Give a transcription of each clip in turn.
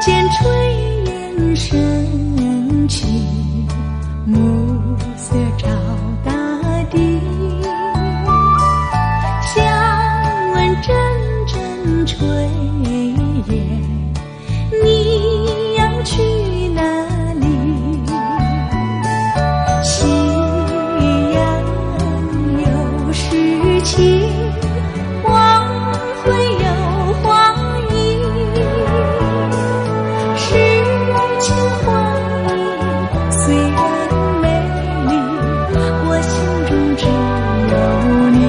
見炊煙升起，暮色罩大地。想問陣陣炊煙，你要去哪裡？夕陽有詩情，黃昏有畫意。詩情畫意雖然美麗，我心中只有你。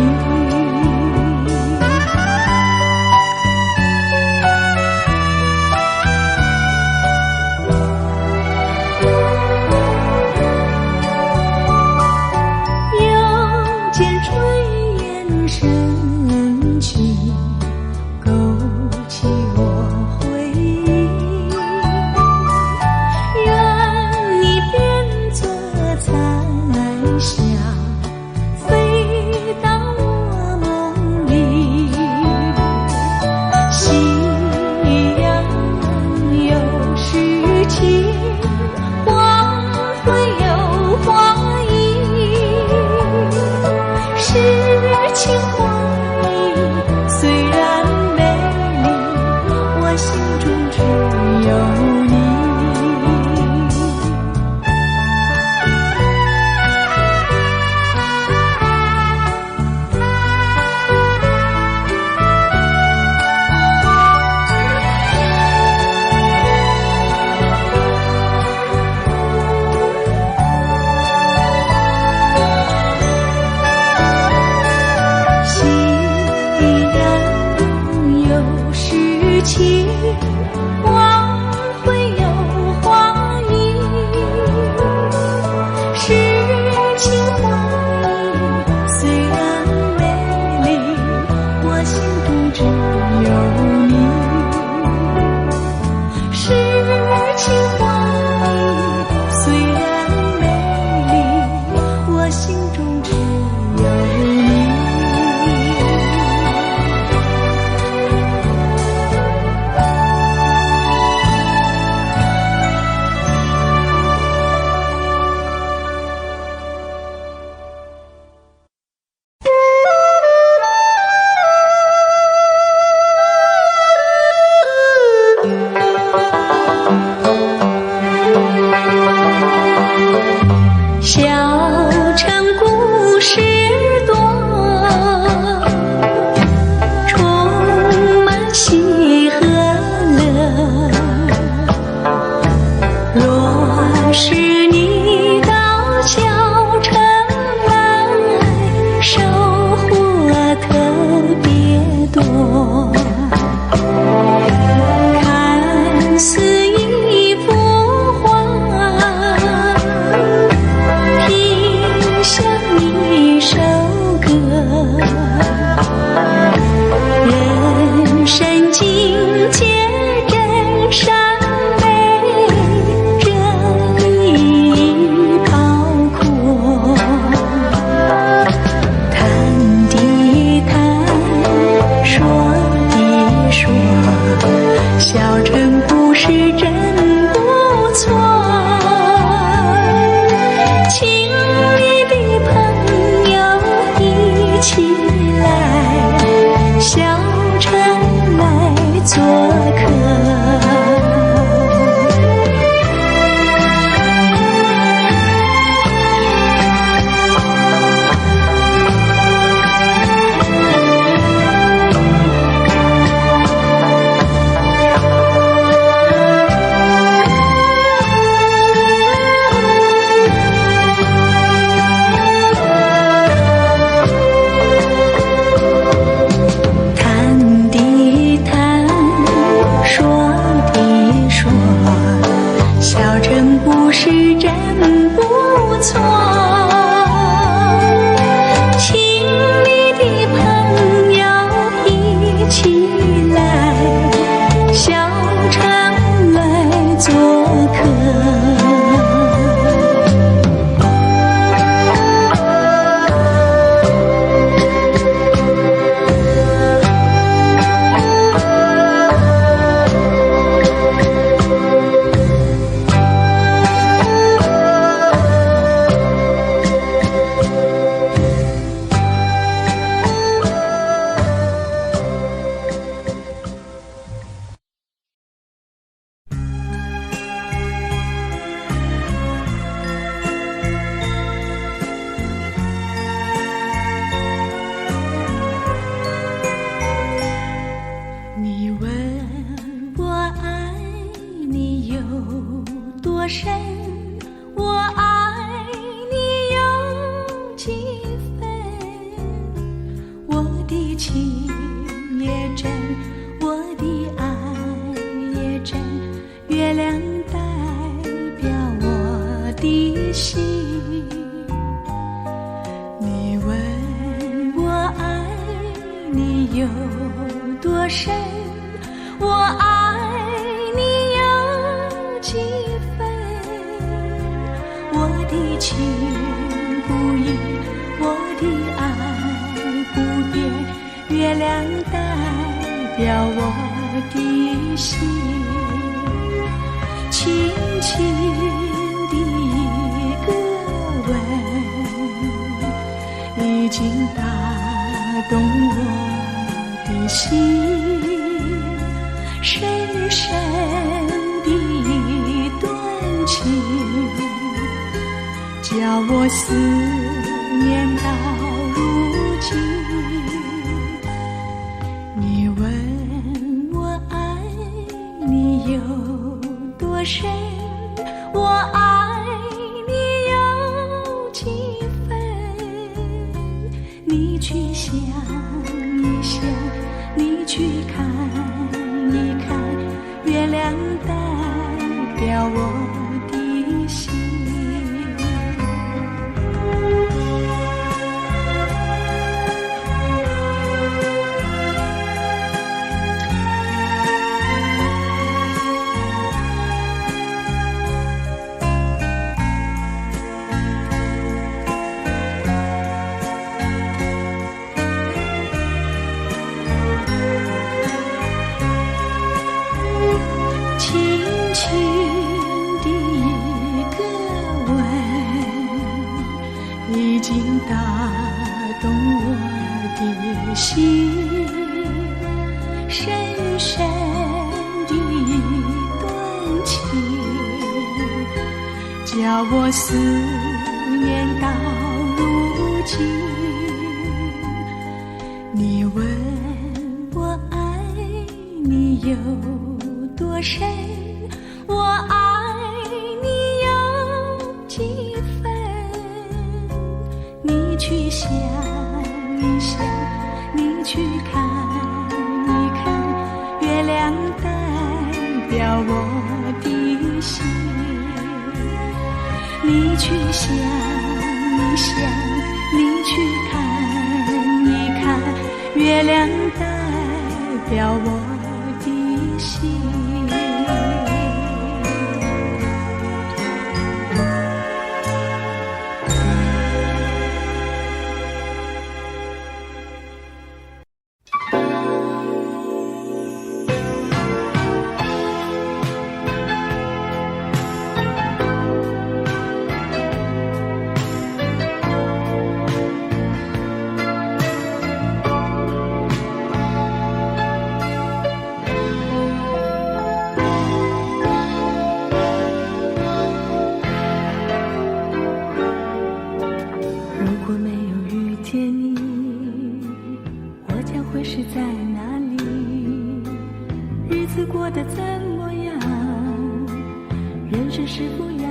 又見炊煙升起，勾起我回憶。願你變作彩霞，飛到我夢裡。夕陽有詩情，黃昏有畫意。詩情畫意雖然美麗，我心中只有你。夕陽有詩情，黃昏有畫意。詩情畫意雖然美麗，我心中只有你。詩情畫意雖然美麗，我心中只有你。小城故事多，充滿喜和樂。若是你到小城來，收穫特別多。看似一幅畫，聽像一首歌，人生境界真善美，這裡包括。談的談，說的說，小城故事真不錯。請你的朋友一起來，小城來做客。談的談，說的說，小城故事真不錯。請你的朋友一起來，小城來做客。深？我愛你有幾分？我的情也真，我的愛也真，月亮代表我的心。你問我愛你有多深？我愛你有幾分？我的情不移，我的愛不變，月亮代表我的心。輕輕的一個吻，已經打動我的心，深深的一段情，叫我思念到如今。你問我愛你有多深？我愛你有幾分？你去想一想，你去看一看，月亮代表我的心。輕輕的一個吻，已經打動我的心，深深的一段情，叫我思念到如今。你問我愛你有多深？我愛你有幾分？你去想一想，你去看一看，月亮代表我的心。你去想一想，你去看一看，月亮代表我的心。如果沒有遇見你，我將會是在哪裡？日子過得怎麼樣？人生是否要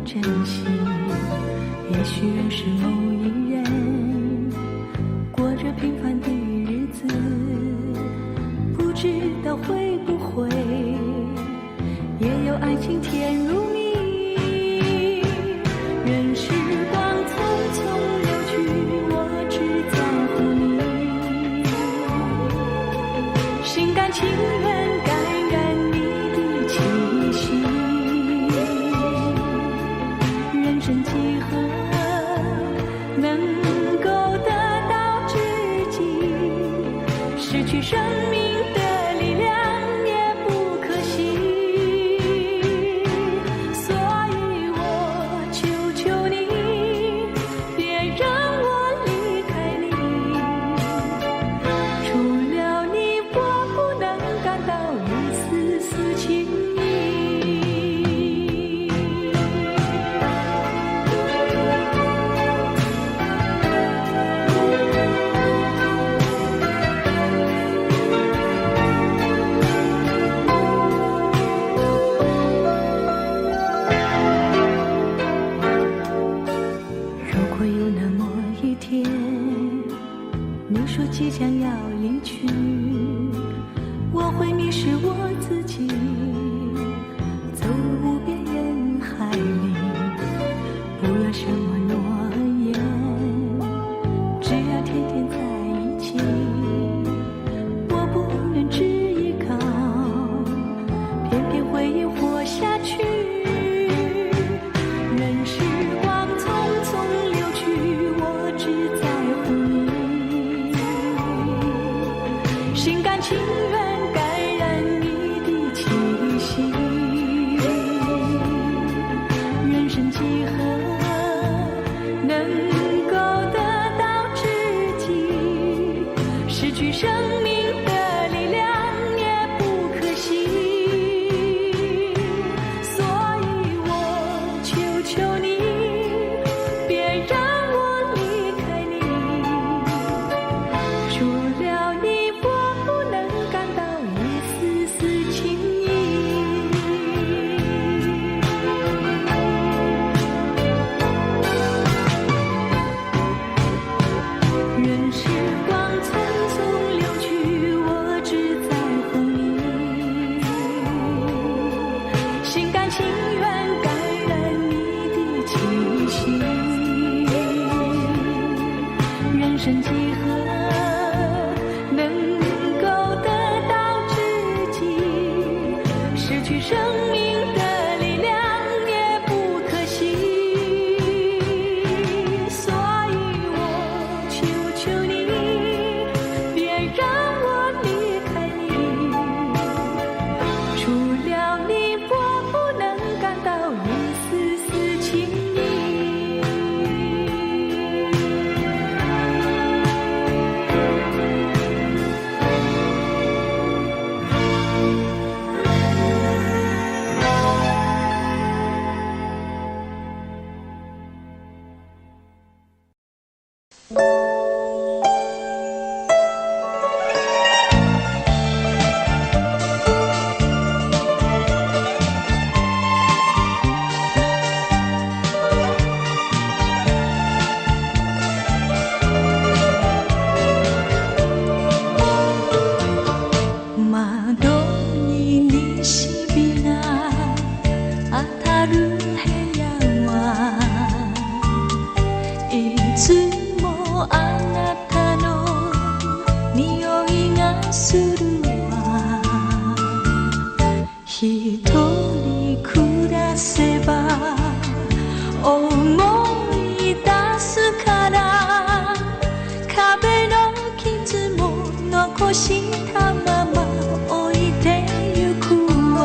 珍惜？也許認識某一人，過着平凡的日子，不知道會不會也有愛情甜如蜜。任時光匆匆流去，我只在乎你，心甘情願感染你的氣息。人生幾何能夠得到知己，失去生命的力量也不可惜。歲回憶活下去。任時光匆匆流去，我只在乎你，心甘情願感染你的氣息。人生幾何能夠得到知己，失去生命的力量也不可惜。所以我求求你，別讓我離開你。除了你，我不能感到一絲絲情意。任時光匆匆流去，我只在乎你，心甘情願感染你的氣息。人生幾何能夠得到知己，失去生命的力量也不可惜。所以我求求你，別讓我離開你。除了你，我不能感到一絲絲情意。窓に西日が當たる部屋はいつもあなたの匂いがするわ。一人暮らせば思い出すから、壁の傷も残したまま置いてゆくわ。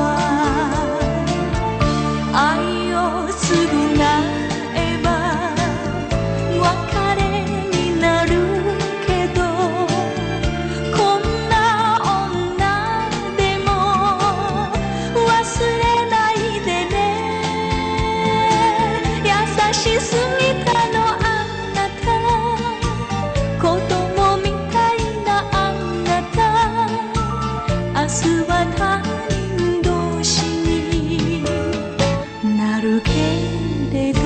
愛を償えば別れになるけど、こんな女でも忘れないでね。優しすぎたのあなた、子供みたいなあなた。明日は他人同士になるけれど。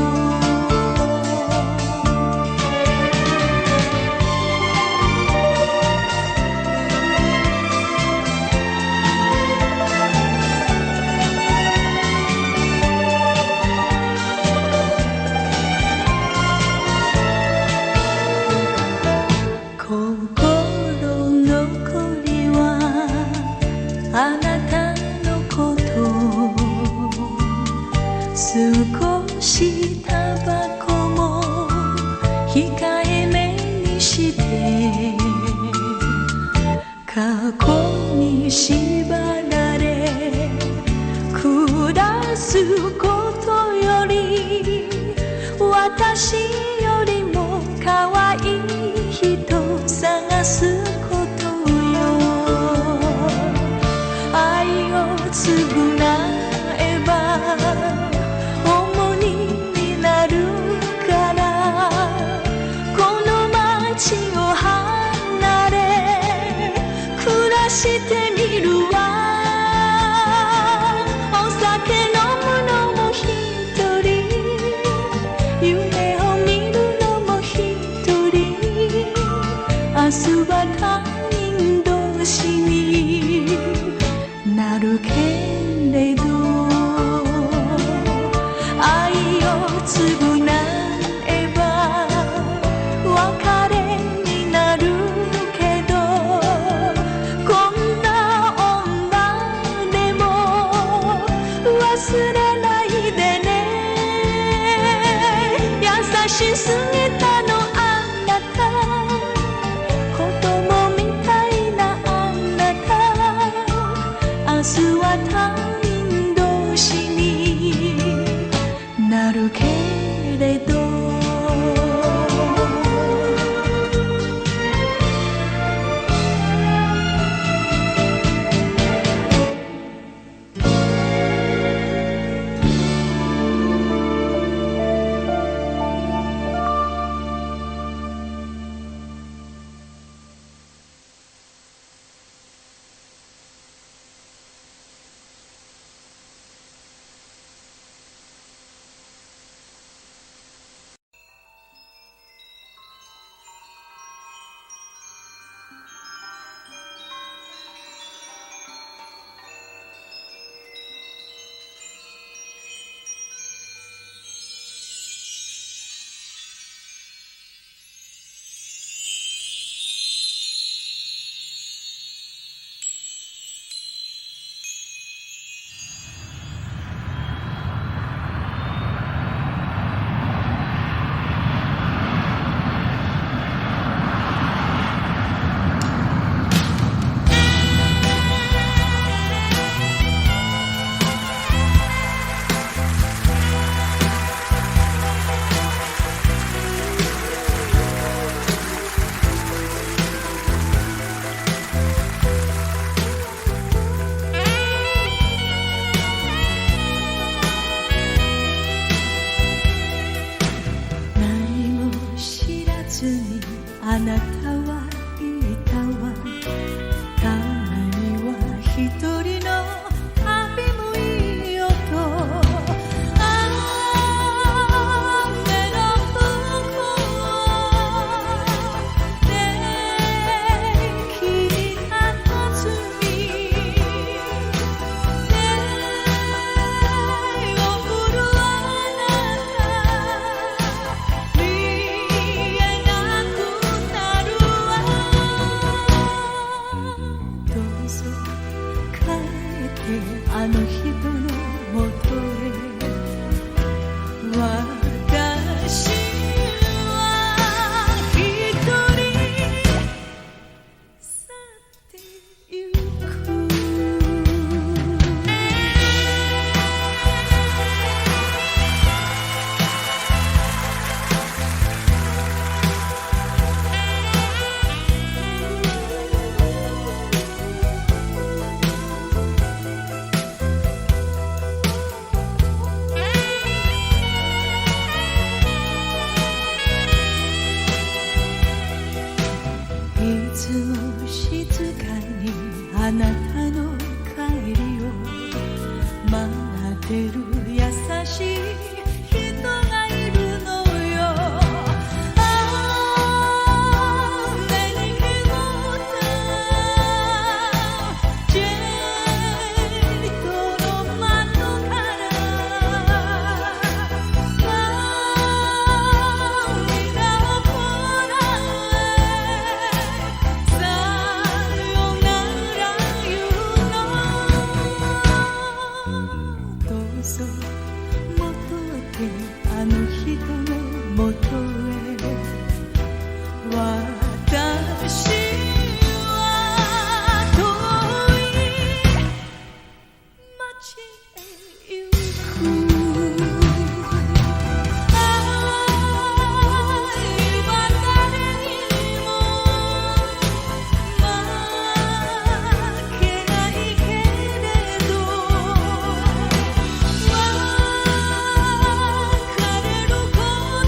心残りはあなたのこと。少しタバコも控えめにして、過去に縛られ暮らすことより、私よりも可愛い人探すことよ。愛を償えば重荷になるから、この街を離れ暮らしてみるわ。お酒飲むのも一人、夢を見る忘れないでね。優しすぎたのあなた、子供みたいなあなた。明日は他人同士になるけれど。何も知らずにあなたは言ったわ。たまには一人の旅もいいよと。雨の向こうで君たずみ手を振るあなた、見えなくなるわ。どうぞ帰ってあの人のもとへ。私は一人去ってゆく。いつも静かにあなたの帰りを待ってる優しい人がいるのよ。雨に煙ったジェットの窓から涙をこらえ、さよなら言うの。どうぞ戻ってあの人のもとへ。私は遠い街へ行く。愛は誰にも負けないけれど、別れるこ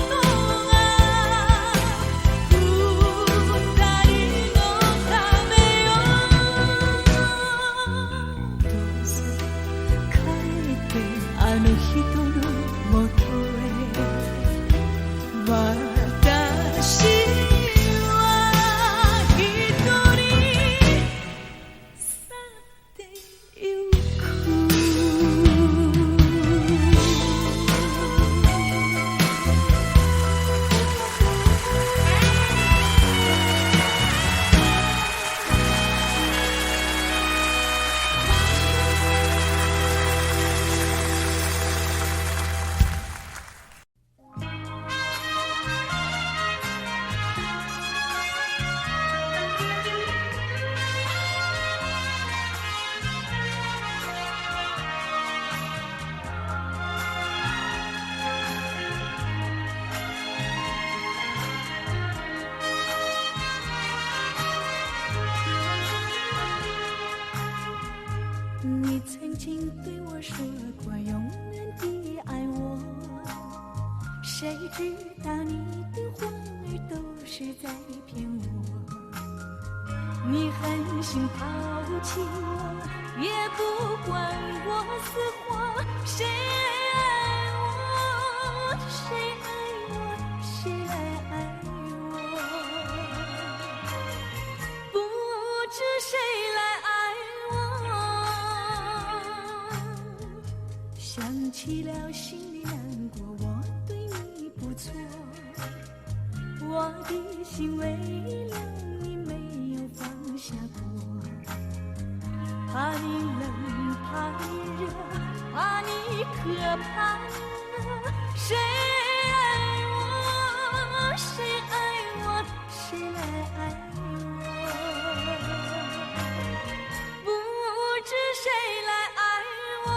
とが二人のためよ。どうぞ帰ってあの人のもとへ。私は一人去ってゆく。誰知道你的話兒都是在騙我？你狠心拋棄我，也不管我死活。誰愛我？誰愛我？誰來愛我？不知誰來愛我。想起了心裡難過，我對你不錯，我的心為了你沒有放下過。怕你冷，怕你熱，怕你渴，怕你餓。誰愛我？誰愛我？誰來愛我？不知誰來愛我。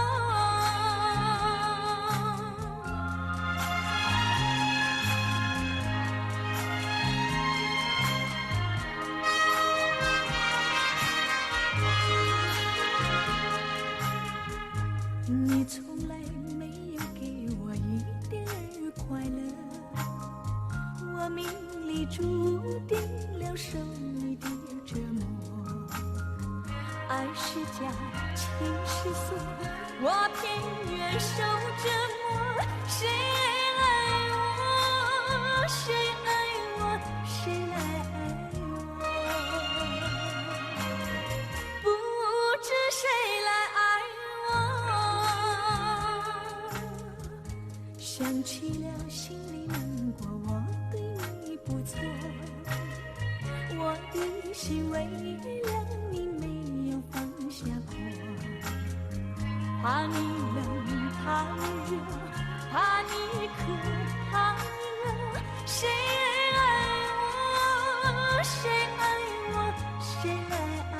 你從來沒有給我一點兒快樂，我命裡注定了受你的折磨。愛是枷，情是鎖，我偏願受折磨。誰愛我？誰愛我？誰來愛我？不知誰來愛我。想起了心裡難過，我對你不錯，我的心為了你沒有放下過。怕你冷，怕你熱，怕你渴，怕你餓。誰愛我？誰愛我？誰來愛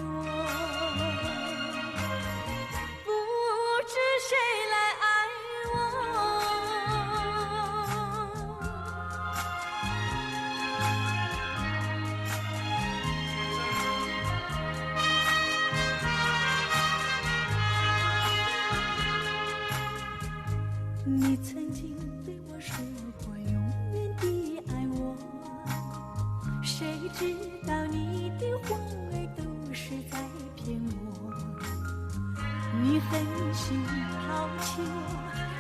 我？不知誰來愛我。你曾經對我說過永遠的愛我，誰知道你的話兒都是在騙我。你狠心拋棄我，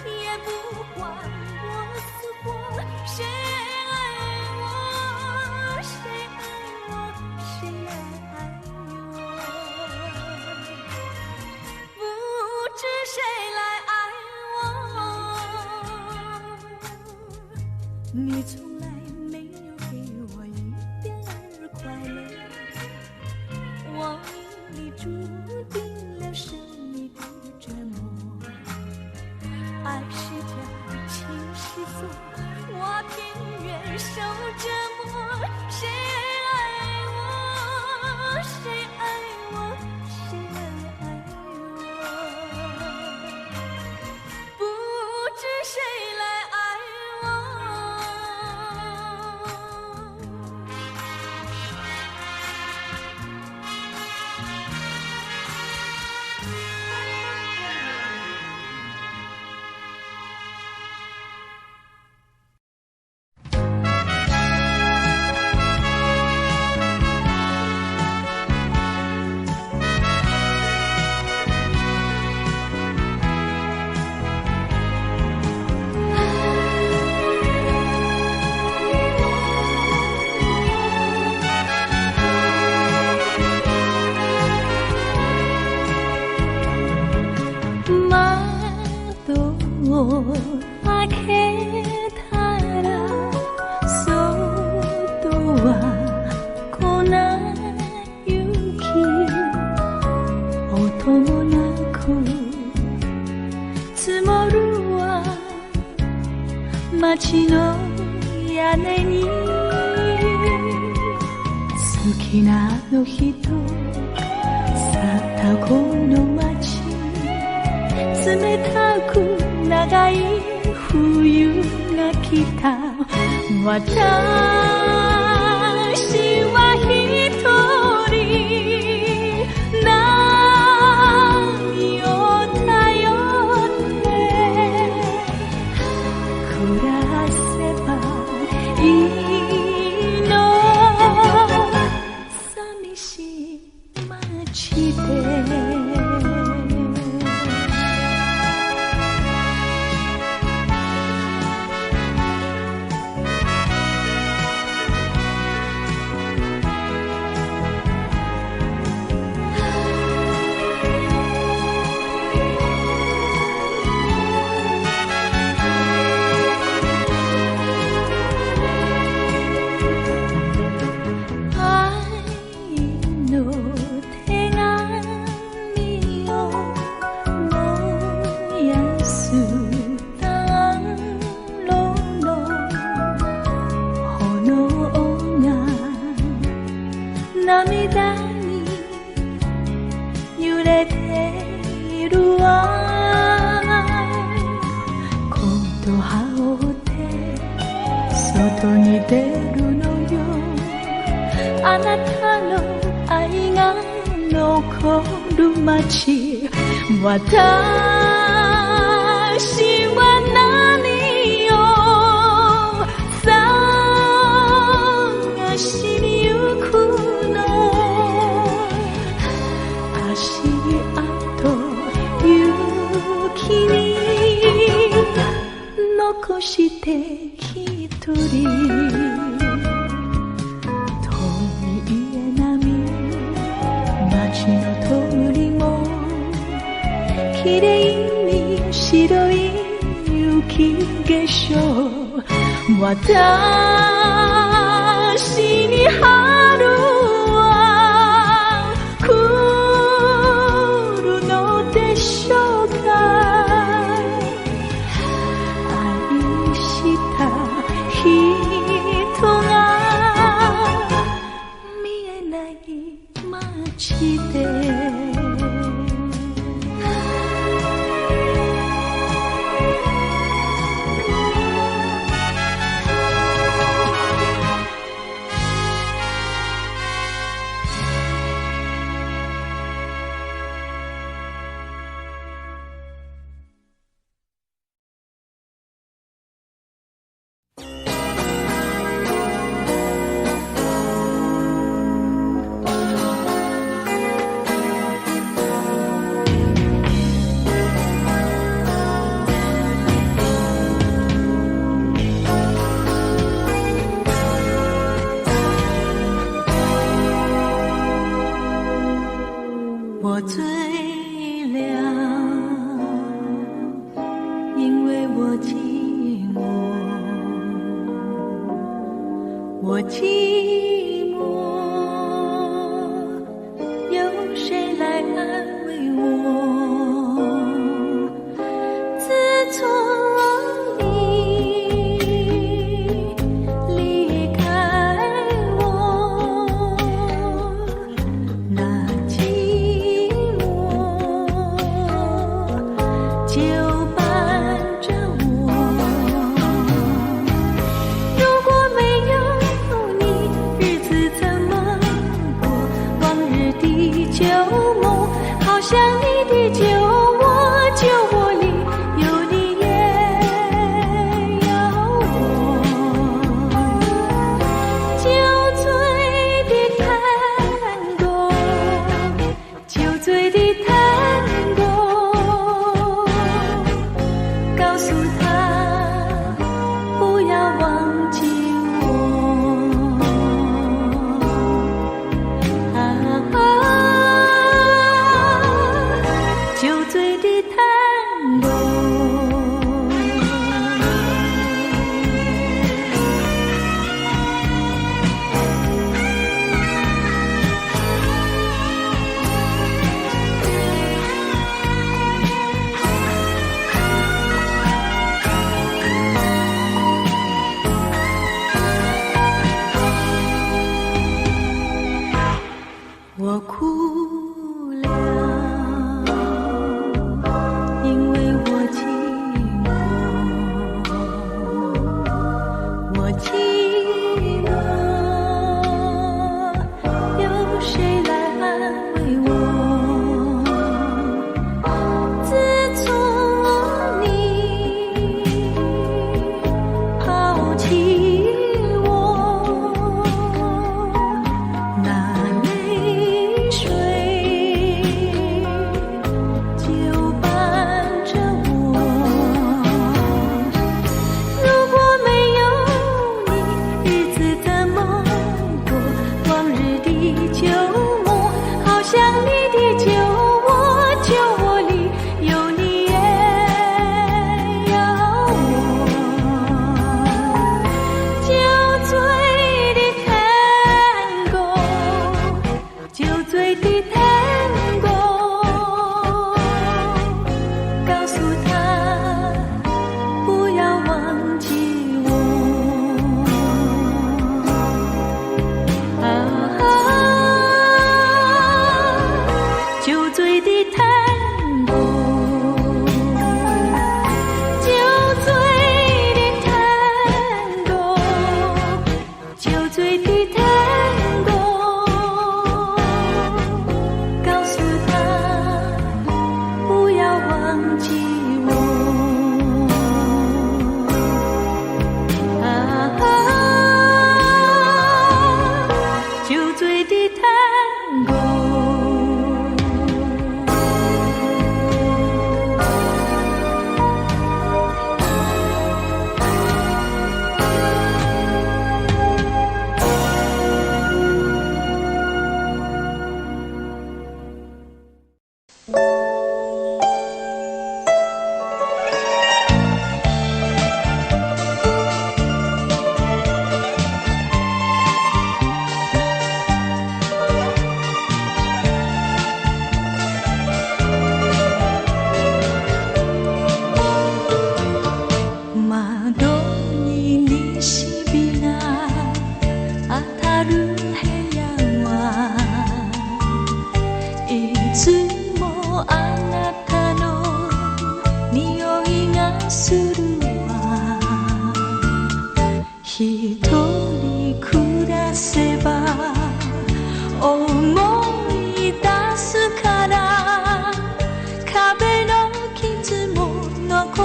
也不管我死活。誰愛我？誰愛我？誰來愛我？不知誰來愛我。你從來沒有給我一點兒快樂，我命裡注定了受你的折磨。愛是枷，情是鎖，我偏願受折磨。誰愛我？誰愛我？誰來愛我？不知誰來愛我。窓を開けたら外は粉雪音もなく積もるは街の屋根に好きなあの人去ったこの街冷たく長い冬が来た私は一人何を頼って暮らス暖炉の炎が涙に揺れているわ。コート羽織って外に出るのよ。あなたの愛が残る街。私は何を探しに行くの？足跡雪に残して一人。遠い家並み、街の通りも綺麗に白い雪化粧。私に春は来るのでしょうか？愛した人が見えない街で。我醉了，因為我寂寞，我寂寞，有誰來安慰我？自從你離開我，那寂寞就伴着我。如果沒有你，日子怎麼過？往日的舊夢，好像你的酒窩，酒窩裡有你也有我。酒醉的探戈，酒醉的探戈，告訴他不要忘記我。啊，酒醉的探戈。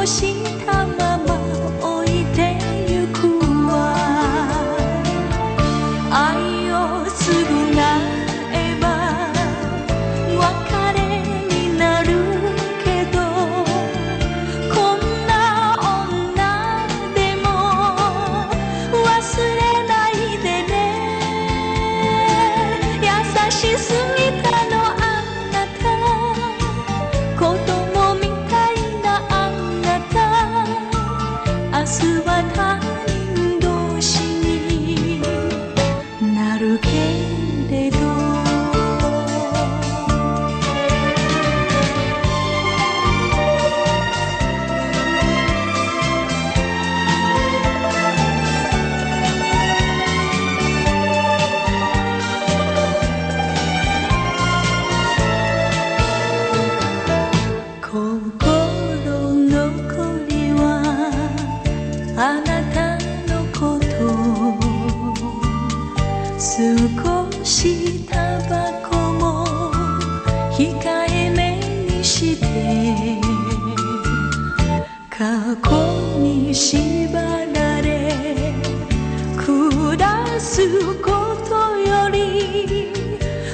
したまま置いてゆくわ。愛を償えば別れになるけど、こんな女でも忘れないでね。優しすぎたのあなた、子供みたいなあなた。明日は他人同士になるけれど。心残りはあなたのこと。少しタバコも控えめにして、過去に縛られ暮らすことより、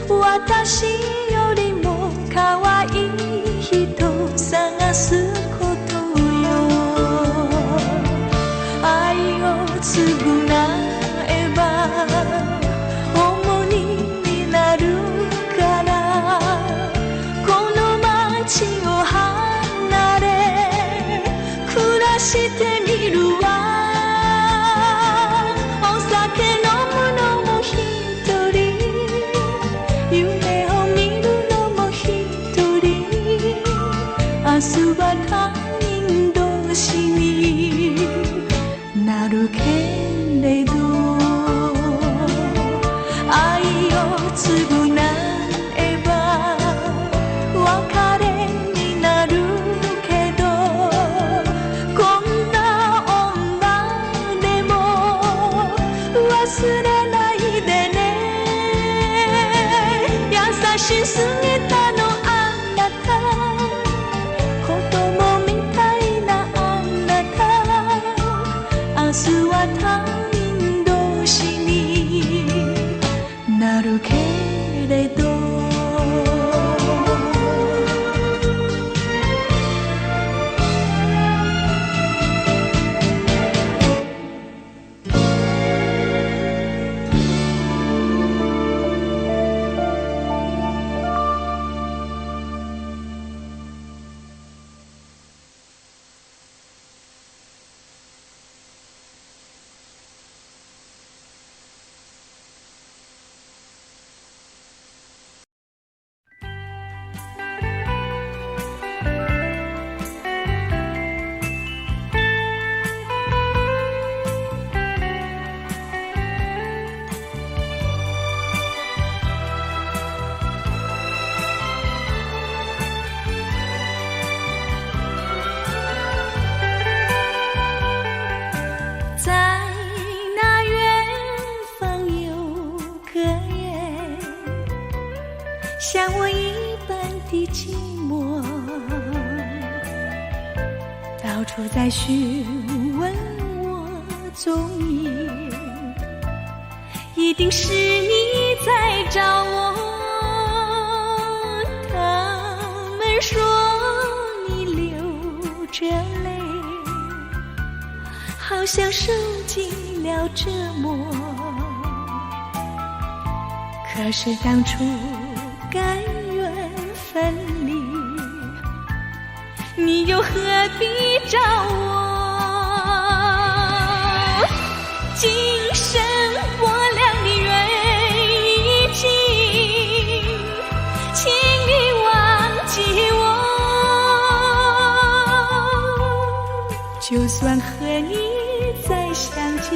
私よりも可愛い人探すことよ。愛を償えば重荷になるから、この街を離れ暮らしてみるわ。お酒飲むのも一人、夢を見るのも一人。明日は他人同士になるけれど、愛を償えば別れになるけど、こんな女でも忘れないでね。優しすぎたのあなた、子供みたいなあなた。明日は他人同士になるけれど。在那远方有个人，像我一般的寂寞，到处在询问我踪影，一定是你在找我。他们说你流着泪，好像受尽了折磨。可是当初甘愿分离，你又何必找我？今生我倆的缘已尽，请你忘记我。就算和你再相见，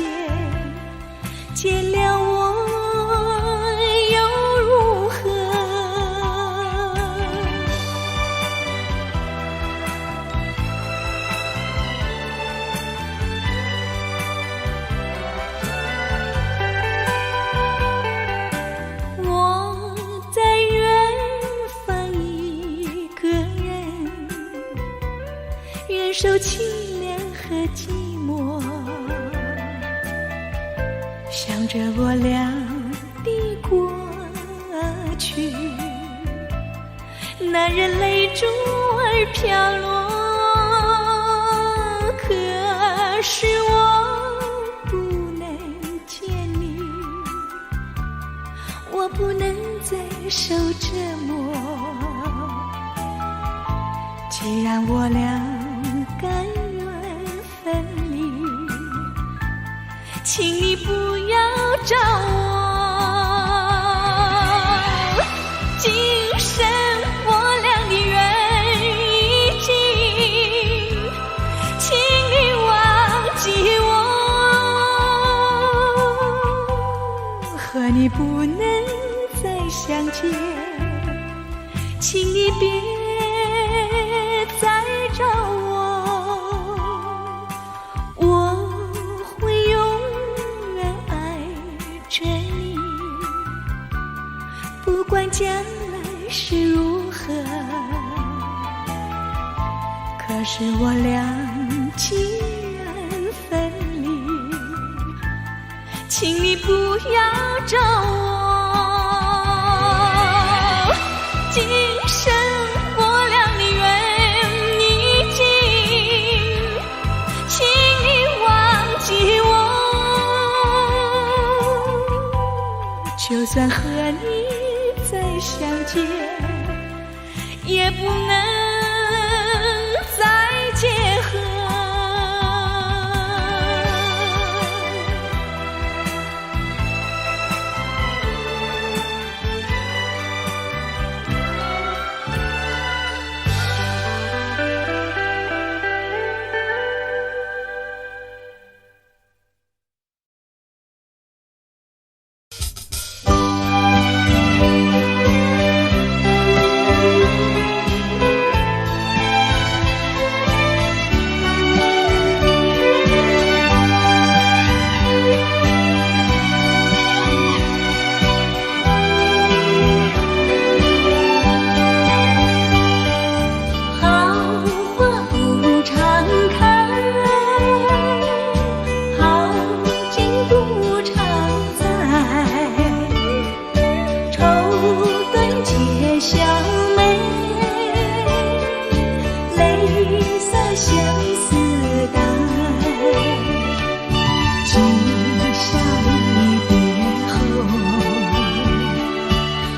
见了我又如何？我在远方一个人，忍受受凄涼和寂寞，想着我倆的過去，難忍淚珠兒飄落。可是我不能見你，我不能再受折磨。既然我倆甘願分離，請你不要找我。今生我倆的緣已盡，請你忘記我。和你不能再相見，請你別再找我，我會永遠愛著你，不管將來是如何。可是我倆既然分離，請你不要找我。今生我倆的緣已盡，請你忘記我。就算和你再相見，也不能再結合。好花不常開，好景不常在。愁斷結相媚，淚灑相思帶。今宵離別後，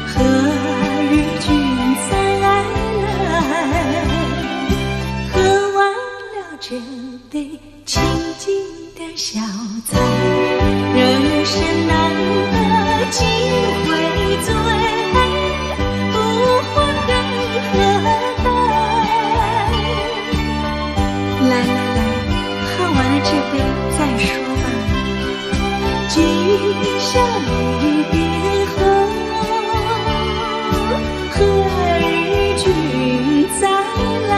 何日君再來？喝完了這杯清靜的小菜，人生難得幾回醉，不歡更何待？來來來，喝完了這杯再說吧。今宵離別後，何日君再來？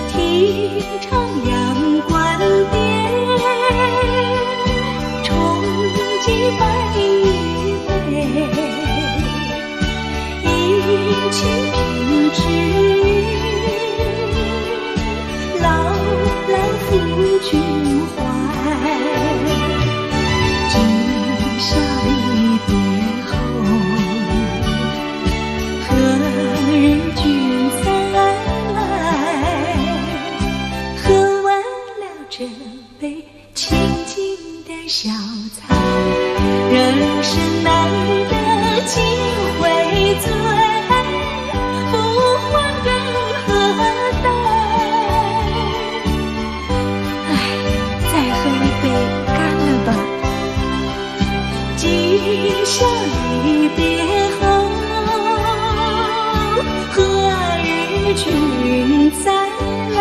聽徜陽關邊，重沏白玉杯，飲清平之語，牢牢撫君懷。今宵離別後，何日君再來？喝完了這杯清靜的小菜，人生難得幾回醉，不歡更何待？唉，再喝一杯，乾了吧。今宵離別後，何日君再來？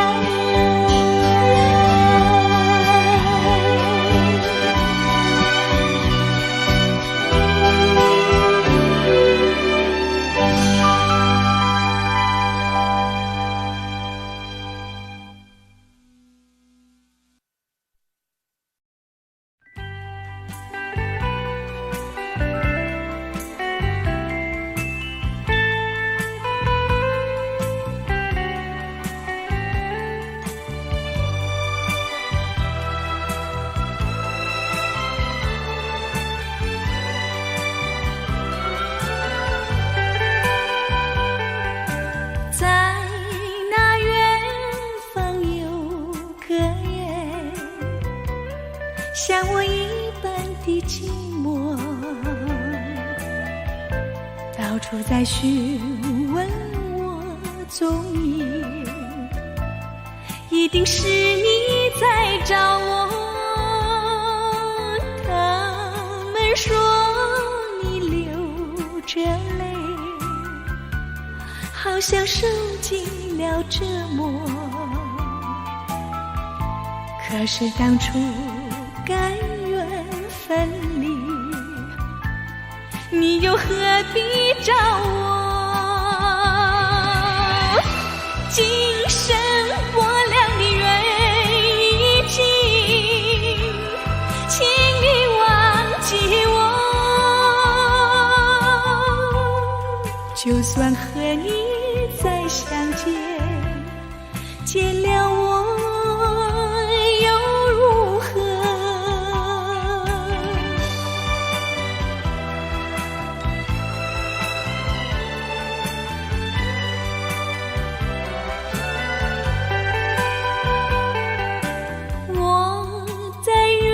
寂寞，到處在詢問我蹤影，一定是你在找我。他們說你流着淚，好像受盡了折磨。可是當初甘願分離，你又何必找我？今生我倆的緣已盡，請你忘記我。就算和你再相見，見了我又如何？我在遠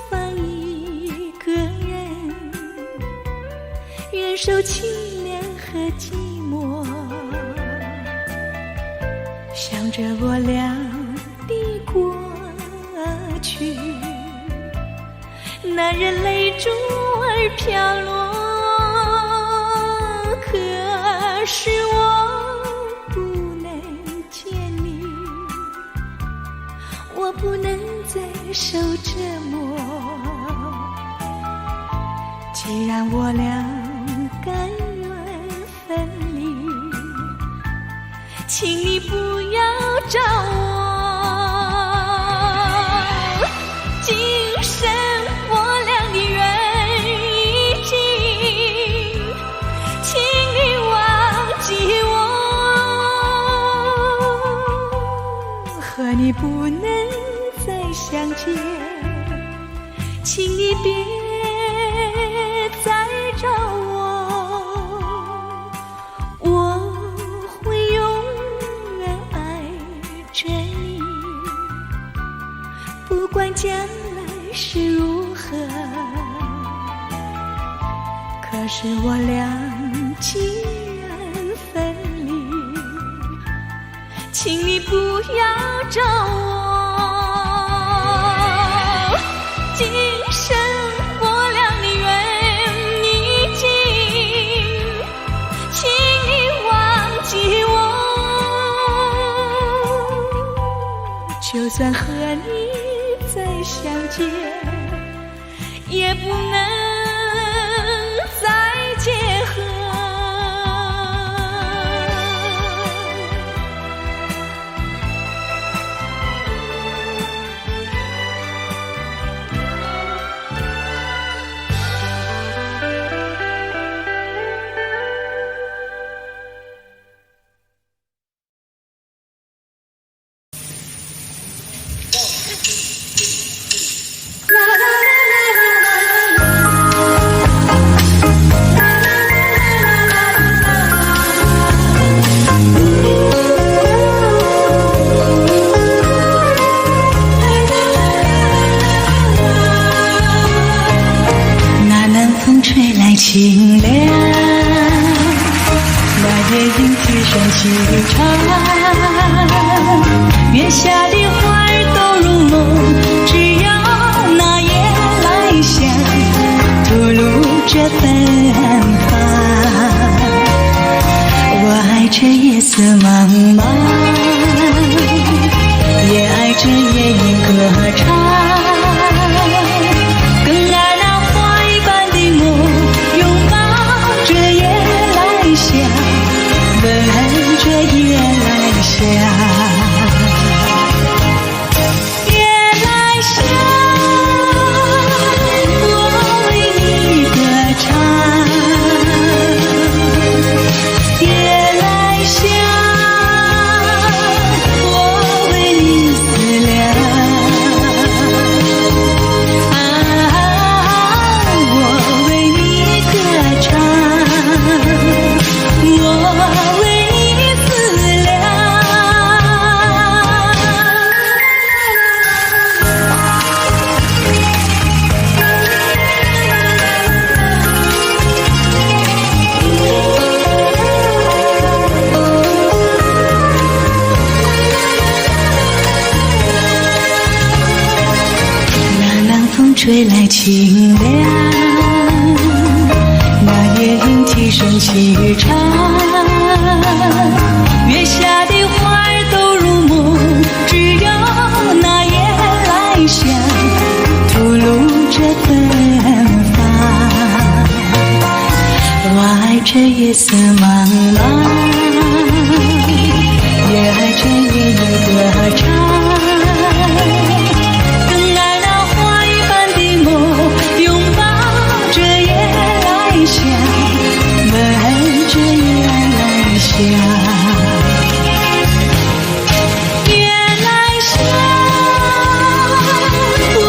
方一個人，忍受凄涼和寂寞，想着我倆的過去，難忍淚珠兒飄落。可是我不能見你，我不能再受折磨。既然我倆甘願分離，請你不要找我。今生我倆的緣已盡，請你忘記我。和你不能再相見，請你別再找我。我會永遠愛著你，不管將來是如何。可是我倆既然分離，請你不要找我。今生我倆的緣已盡，請你忘記我。就算和你再相見，也不能再結合。那南風吹來清涼，那夜鶯啼聲細唱，月下的花兒都入夢，只有那夜來香吐露着芬芳。我愛這夜色茫茫，也愛這夜鶯歌唱，更愛那花一般的夢，擁抱着夜來香，吻着夜來香。夜來香，我為你歌唱。夜來香。清涼，那夜鶯啼聲細長，月下的花兒都入夢，只有那夜來香吐露著芬芳。我愛這夜色茫茫，也愛這夜夜歌唱，更愛那花一般的夢，擁抱著夜來香，吻著夜來香。夜來香，我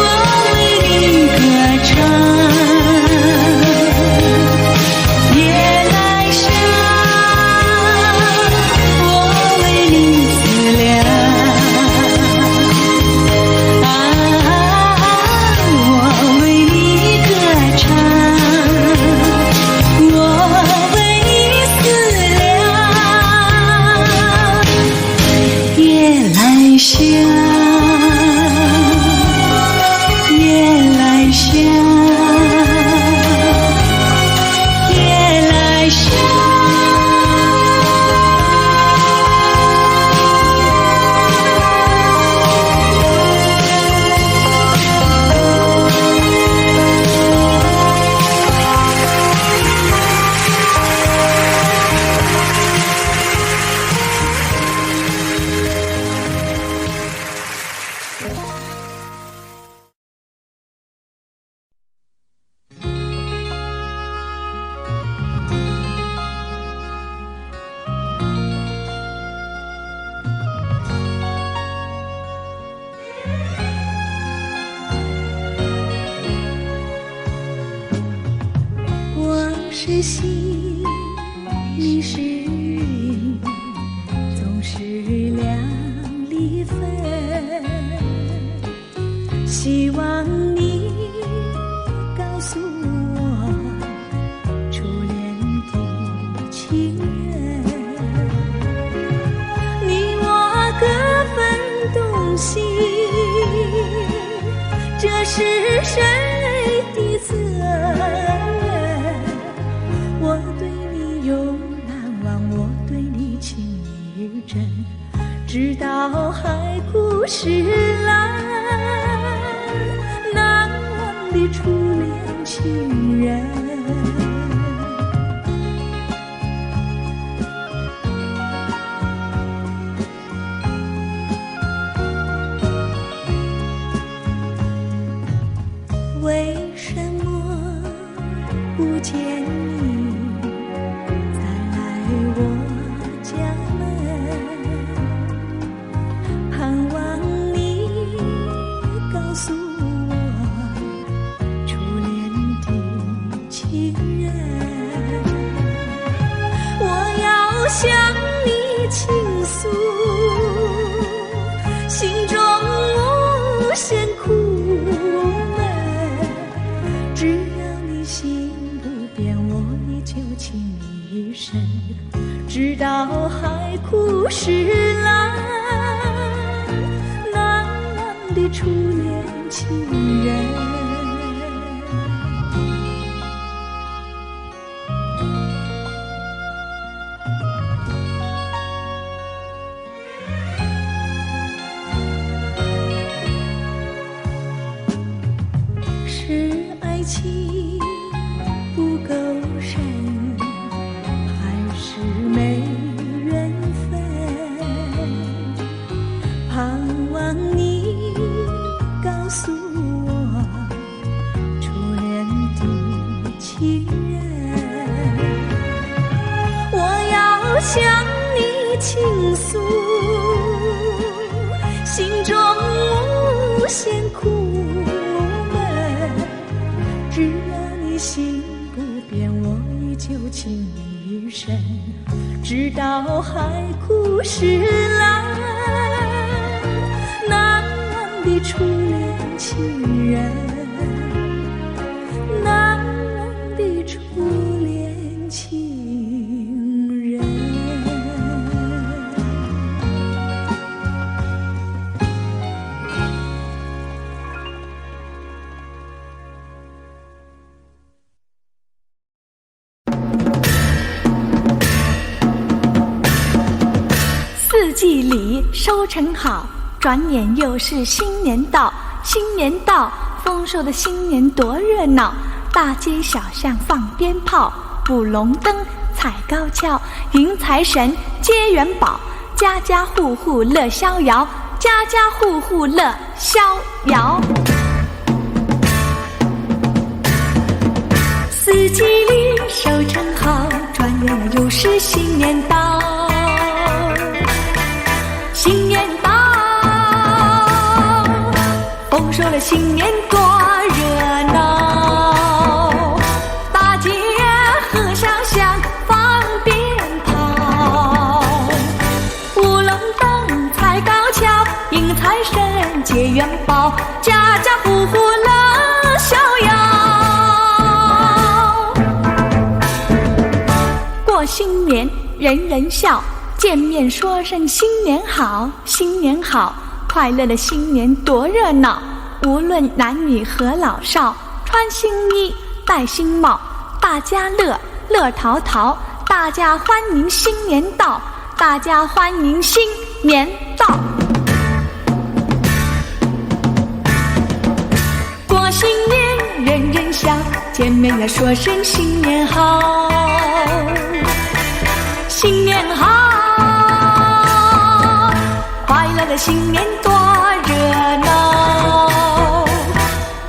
為你歌唱。夜來香，我為你思量。啊，我為你歌唱，我為你思量。夜來香，夜來香，夜來香。我是星，你是影，總是兩離分。希望你告訴我，初戀的情人，你我各分東西，這是誰的責任？我對你永難忘，我對你情意真，直到海枯石爛，難忘的初戀情人。為什麼不見你再來我家門？盼望你告訴我，初戀的情人，我要向你傾訴，心中無限苦悶。只要你心不變，我依舊情意深，直到海枯石爛，難忘的初戀情人。是愛情不夠深，還是沒緣分？盼望你告訴我，初戀的情人，我要向你傾訴，心中無限苦悶。只要你心不變，我依舊情意深，直到海枯石爛，難忘的初戀情人，難忘的初戀情人。季里收成好，转眼又是新年到，新年到，丰收的新年多热闹，大街小巷放鞭炮，舞龙灯，踩高跷，迎财神，接元宝，家家户户乐逍遥，家家户户乐逍遥。四季里收成好，转眼又是新年到，新年到，丰收了新年多热闹，大街和小巷放鞭炮，舞龙灯，踩高跷，迎财神，接元宝，家家户户乐逍遥。过新年，人人笑，见面说声新年好，新年好，快乐的新年多热闹。无论男女和老少，穿新衣，戴新帽，大家乐，乐淘淘，大家欢迎新年到，大家欢迎新年到。过新年，人人笑，见面要说声新年好。新年好，快乐的新年多热闹。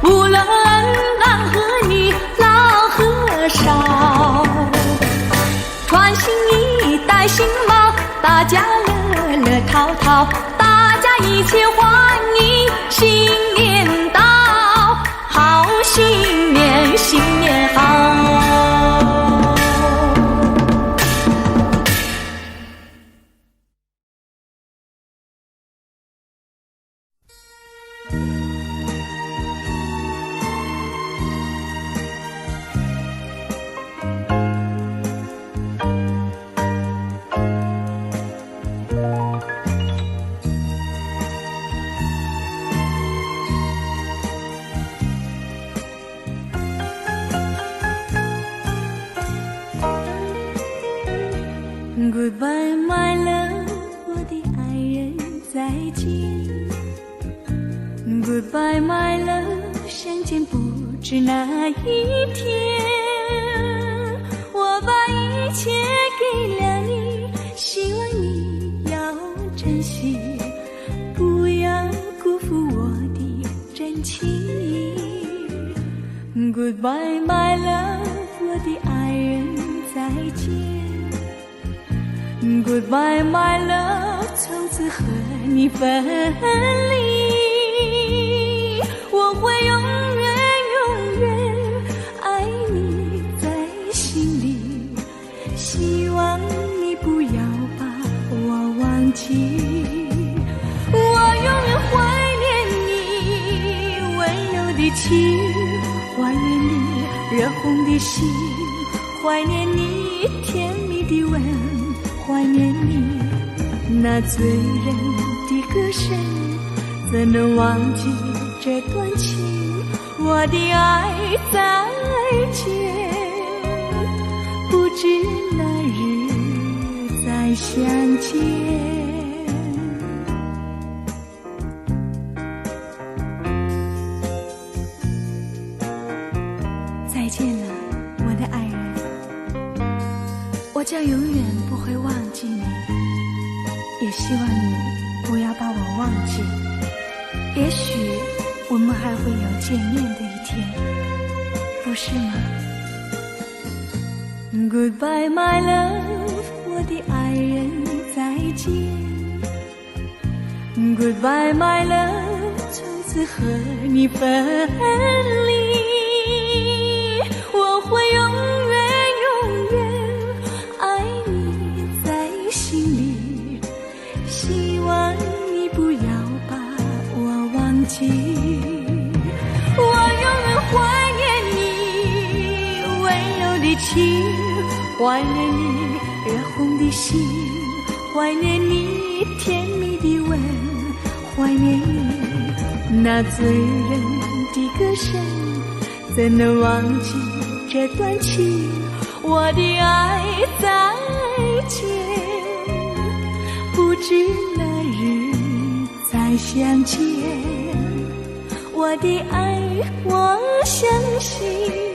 无论男和女，老和少，穿新衣，戴新帽，大家乐乐淘淘，大家一起欢迎新年到，好新年，新年好。Goodbye, my love，我的爱人，再见。Goodbye, my love，相见不知哪一天。我把一切给了你，希望你要珍惜，不要辜负我的真情。Goodbye, my love，我的爱人，再见。Goodbye, my love，从此和你分离。我会永远永远爱你在心里，希望你不要把我忘记。我永远怀念你温柔的情，怀念你热红的心，怀念你甜蜜的吻。怀念你那醉人的歌声，怎能忘记这段情？我的爱，再见，不知哪日再相见。再见了，我的爱人，我将永远不会忘记你，也希望你不要把我忘记。也许我们还会有见面的一天，不是吗？Goodbye, my love，我的爱人，再见。Goodbye, my love，从此和你分离。我会永远永远爱你在心里，希望你不要把我忘记。我永远怀念你温柔的情，怀念你热红的心，怀念你甜蜜的吻，怀念你那醉人的歌声，怎能忘记这段情？我的爱，再见，不知知哪日再相見。我的愛，我相信。